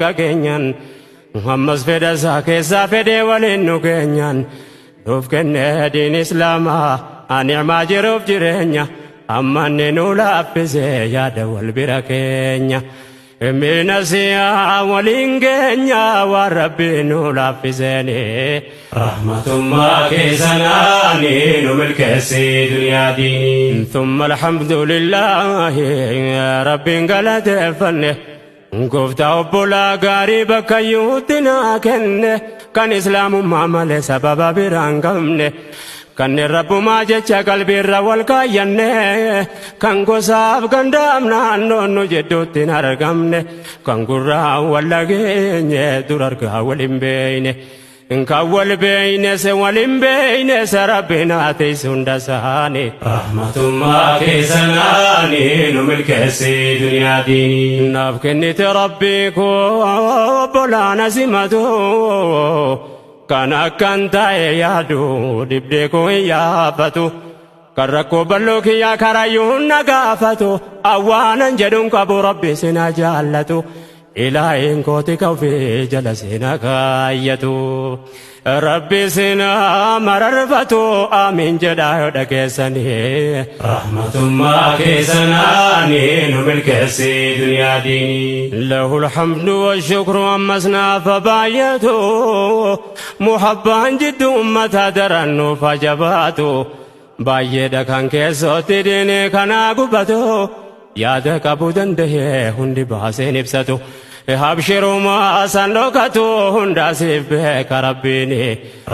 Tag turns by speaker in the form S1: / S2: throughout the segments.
S1: dariiqa keenyan Muhammas fedha isaa keessaa fedhee waliin nu keenyan nuuf kenne diin islaamaa ani'maa jiruuf jireenya ammanni nu laaffise yaada wal bira keenya Minasiyaa waliin keenya waan rabbi nu laaffiseeni
S2: Rahmatummaa keessanaani nu milkeessi duniyaa diinii.
S1: ثم الحمد لله rabbiin galateeffanne gooftaa obbolaa gaarii bakka iyyuutti naa kenne kan islaamummaa malee sababa biraan qabne kanneen rabbumaa jecha qalbiirra wal kaayyanne kan gosaaf gandaaf naannoon nu jidduutti hin argamne kan gurraa wal dhageenye dur argaa wal hin beeyne kan wal beeyne se wal hin beeyne se rabbiin haa tiisu hunda isaanii.
S2: Rahmatummaa keessanaani nu milkeessi duniyaa diinii.
S1: Naaf kennite rabbii koo obbolaana simatu kan akkan ta'e yaadu dhibdee koo hin yaafatu kan rakkoo bal'oo kiyyaa karayyuu na gaafatu awwaanan jedhuun qabu rabbi sina jaallatu ilaahiin kooti ka ofii jala sina kaayyatu rabbi sina mararfatu amiin jedhaa yoo dhageessanii.
S2: Rahmatummaa keessanaani nu milkeessi duniyaa diinii.
S1: له الحمد والشكر أمسنا فبايته محبا جد أمة درن فجباته baay'eedha kan keessootti diinii kanaa gubatu yaada qabu danda'ee hundi baaseen ibsatu habshirumaa san dhokatu hundaasiif beeka rabbiini.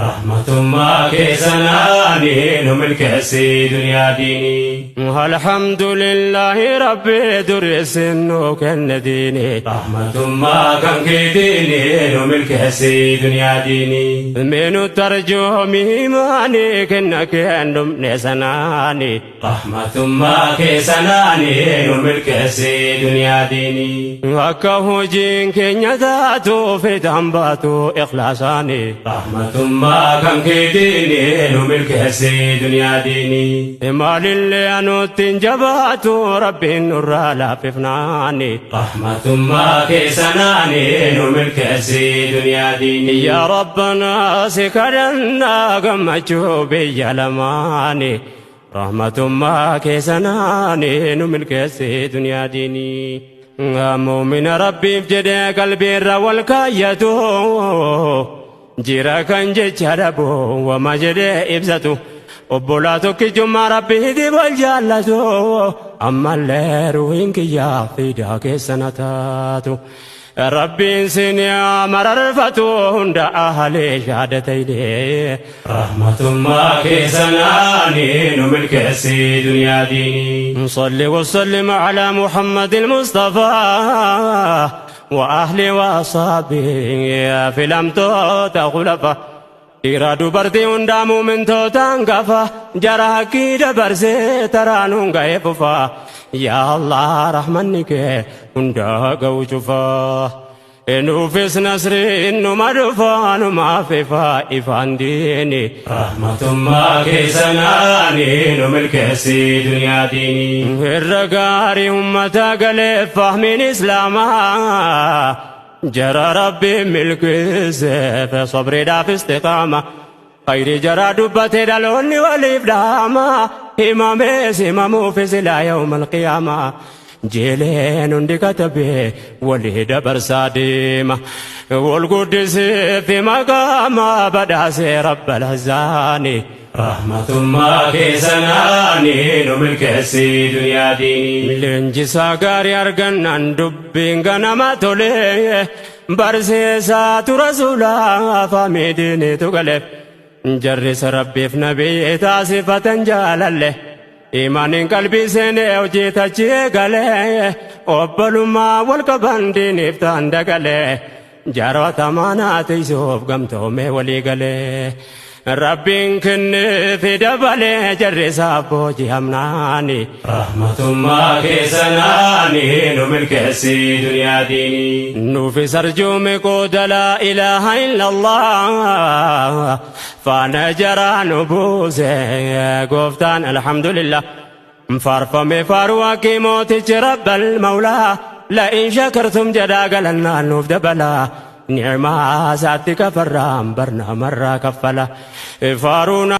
S2: Rahmatummaa keessanaani nu milkeessi duniyaa diinii.
S1: Alhamdulillahi rabbi dureessin nu kenne diini.
S2: Rahmatummaa kan keetiini nu milkeessi duniyaa diinii.
S1: Minu tarjoomi imaanii kenna kennumne sanaani.
S2: Rahmatummaa keessanaani nu milkeessi duniyaa diinii.
S1: Akka hojiin keenya taatu fedhan baatu ikhlaasaani.
S2: Rahmatummaa kan keetiini nu milkeessi duniyaa diinii.
S1: Maalillee anutti hin jabaatu rabbiin nurraa laaffifnaani.
S2: Rahmatummaa keessanaani nu milkeessi duniyaa diinii.
S1: Yaa Rabbanaa si kadhannaa gammachuu biyya lamaani. Rahmatummaa keessanaani nu milkeessi duniyaa diinii. Muumina rabbiif jedhee qalbiirra wal kaayyatu jira kan jecha dhabu wama jedhee ibsatu obbolaa tokkichummaa rabbiitiif wal jaallatu ammallee ruhiin kiyyaa fiidaa keessana taatu. Rabbiin sin mararfatu hunda ahalee shahadataylee.
S2: Rahmatummaa keessanaani nu milkeessi duniyaa diinii.
S1: صل وسلم على محمد المصطفى وأهله وأصحابه في الأمتوت خلفا dhiira dubartii hundaa muumintootaan gafa jara haqqii dabarsee taraanuun ga'ee fufa yaa Allah rahmanni kee hundaa ga'u cufaa nuufis nasriin numa dhufa numaaf ifa ifaan diini.
S2: Rahmatummaa keessanaani nu milkeessi duniyaa diinii.
S1: Irra gaarii ummata galee fahmiin islaamaa jara rabbi milkeesseef sabriidhaaf istiqaama khayri jara dubbate dhaloonni waliif dhaama himamees himamuufis ilaa yawma alqiyaama jeeleen hundi katabee walii dabarsaa deema wal guddisee fi maqaama badhaasee rabbal hazaani.
S2: Rahmatummaa keessanaani nu milkeessi duniyaa diinii.
S1: Leenjisaa gaarii argannaan dubbiin ganama tole barsiisaatu rasuulaa faamidiinitu gale jarrisa rabbiif nabii taasifatan jaalalle imaaniin qalbii seenee hojii tachii gale obbolummaa wal qaban diiniif ta'an dagale jaarota maanaa tiisuuf gamtoomee walii galee. Rabbiin kenneefi dabalee jarrisaaf booji'amnaani.
S2: Rahmatummaa keessanaani nu milkeessi duniyaa diinii.
S1: Nuufis arjuume qooda laa ilaaha illallah faana jaraa nu buuse gooftaan alhamdulillah. Faarfame faaruu haqqii mootichi rabbal mawlaa La'in shakartum jedhaa galannaan nuuf dabala. Ni'maa isaatti kafarraan barnaamarraa kaffala. Faaruun.